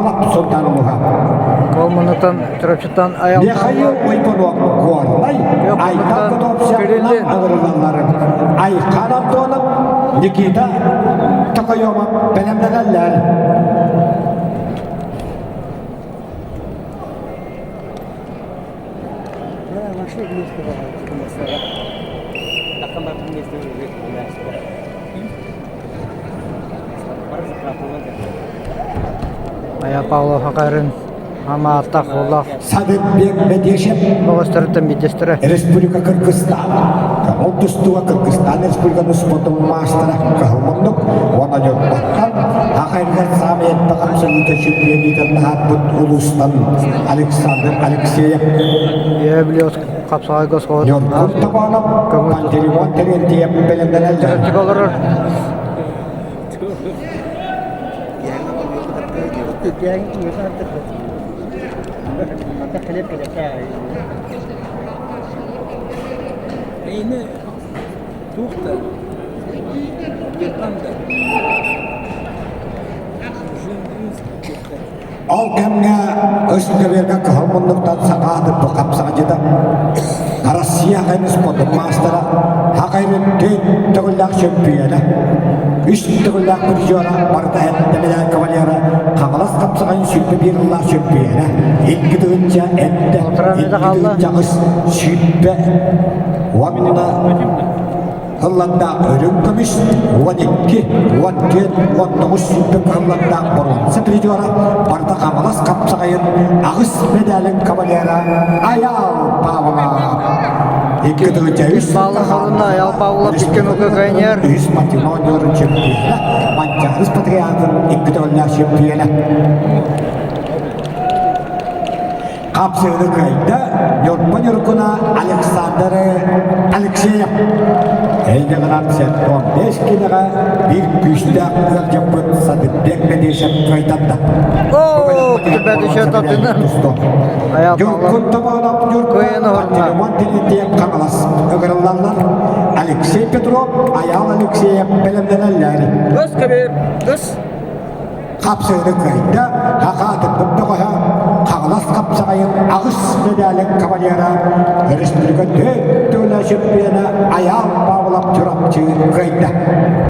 Павлов Султан улуһа. Ол муннуктан Чурапчыттан Аял Михаил Уйбунов Горнай, Айтал Готовцев ыҥырылалларын Айхан Антонов, Никита Токоемов бэлэмнэнэллэр. Ая Павлов Хакарын Амааттах Улах Садыббек Бедешев Бөҕөстөрүттэн биирдэстэрэ. Республика Кыргызстан. Ол тустууга Кыргызстан Республиканы спортун маастара кыһыл мундук уонна Ньурбаттан Ахайрыгар саамай элбэх абсолюта чемпионитын наһааппыт улуустан Александр Алексеев. Ийэ билиот хапсаҕайга суол. Ньургун Тобонов, Пантелеймон Терентьев бэлэмнэнэллэр. олорор. Ол кэмҥэ өскөбүөргэ кыһыл муннуктан сакаатык бу хапсаҕадьыта Россия аҕай спордун маастара Хахайрын түөрт төгүллээх чөмпүйүөнэ, үс төгүллээх призера барыта сэттэ кавалера Хаҥалас хапсаҕайын 21 ыллаах чөмпүйүөнэ, 2 тыһыынча эрдэ, 2 тыһыынча аҕыс сүүрбэ уонна Ыллардаах үрүҥ көмүс 12, 14, 19 сүүрбэ кыһыллардаах боруонса призера барыта Хаҥалас хапсаҕайын аҕыс медалин кавалера Айаал Павлов. 2 3 Баллахалына Айаал Павлов икки нука кайнер. Үһүс матримониорун чемпиона, Манчаарыс патриархын икки төгүллээх чемпиона. Хапсыыны кыайда Ньурба Ньургуна Александр Алексеев. Эйгэҕинэн 75 киилэҕэ биир күүстээх ыалдьыппыт Садыббек Бедешев кыайтарда. Оо, Бедешев татына. Ньургун Томонов Ньурба Пантелеймон Терентьев Хаҥалас ыҥырыллаллар. Алексей Петров, Айаал Алексеев бэлэмнэнэллэр. Көс көбүр, көс. Хапсыыны кыайда, хахаатырбыт бөҕөһө, Хаҥалас хапсаҕайын аҕыс медалин кавалера, республика төрт төгүлэ чемпиона Айаал Павлов Чурапчы кыайда.